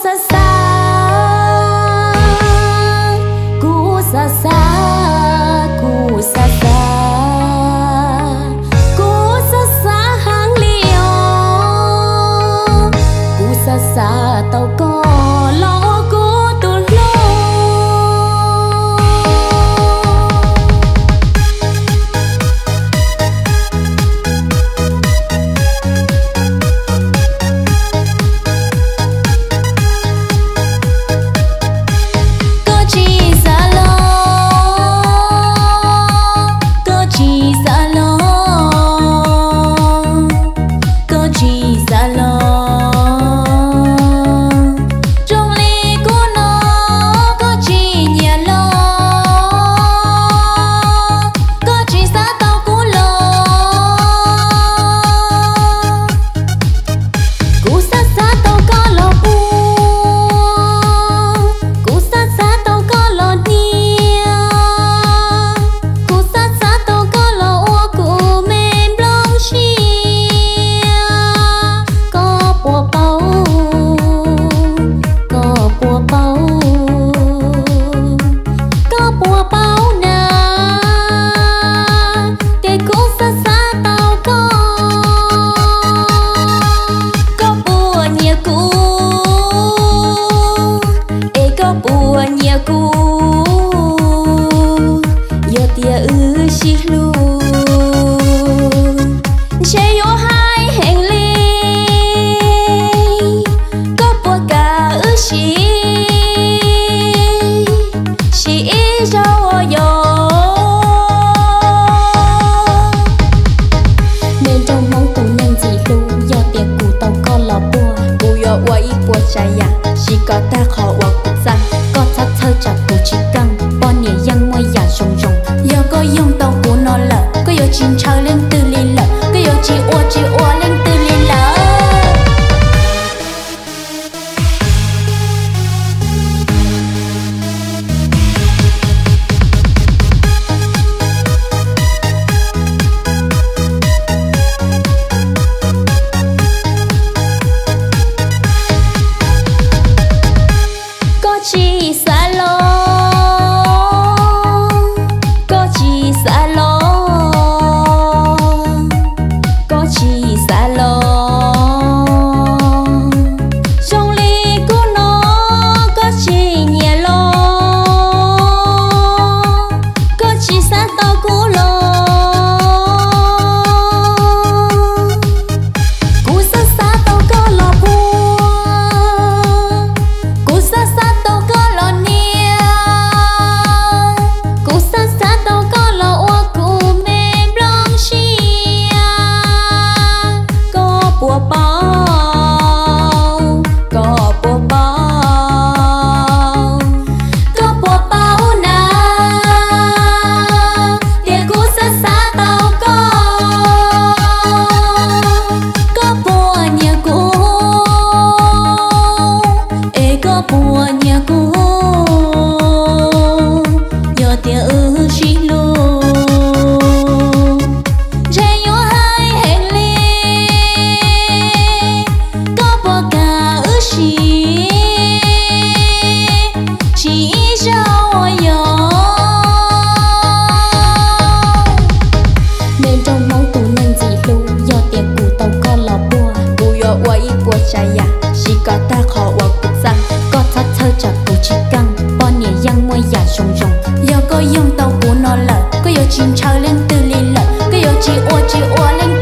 Xav xav, kuv xav xav, kuv xav xav, kuv xav xav heev li os. Kuv xav xav tau koj los ua kuv tus hlub. Koj tsis xav los, koj tsis xav los, koj tsis xav los. Zoo li kuv no koj tsis nyiam los, koj tsis xav tau kuv los. Kuv xav xav tau koj los puag, kuv xav xav tau koj los hnia, kuv xav xav tau koj los ua kuv me nplooj siab. Koj puas paub, koj puas paub, koj puas paub na, tias kuv xav xav tau koj. Koj puas nyiam kuv, es koj puas nyiam kuv? Yog tias wb sib hlub, ntshe yuav hais heev li. Koj puas kam wb sib, sib ib zaug ua yog? Me nraug Hmoob tus neeg ntxim hlub, yog tias kuv tau koj los puag, kuv yuav ua ib puas tsav yam siv kom tag qhov uas kuv txawj. Koj txhob txhawj tsam kuv tsis keej, poj niam yeej muaj yam zoo zoo. Yog koj yoog tau kuv no lawm, koj yuav tsis ntshaw leej twg li lawm, koj yuav tsis ua tsis ua leej twg li lawm. Koj tsis xav los, koj tsis xav los, koj tsis xav los. Zoo li kuv no koj tsis nyiam los, koj tsis xav tau kuv los. Kuv xav xav tau koj los puag, kuv xav xav tau koj los hnia, kuv xav xav tau koj los ua kuv me nplooj siab. Koj puas paub, koj puas paub, koj puas paub na, tias kuv xav xav tau koj. Koj puas nyiam kuv, es koj puas nyiam kuv? Yog tias wb sib hlub, ntshe yuav hais heev li. Koj puas kam wb sib, sib ib zaug ua yog? Me nraug Hmoob tus neeg ntxim hlub, yog tias kuv tau koj los puag, kuv yuav ua ib puas tsav yam siv kom tag qhov uas kuv txawj. Koj txhob txhawj tsam kuv tsis keej, poj niam yeej muaj yam zoo zoo. Yog koj yoog tau kuv no lawm, koj yuav tsis ntshaw leej twg li lawm, koj yuav tsis ua tsis ua leej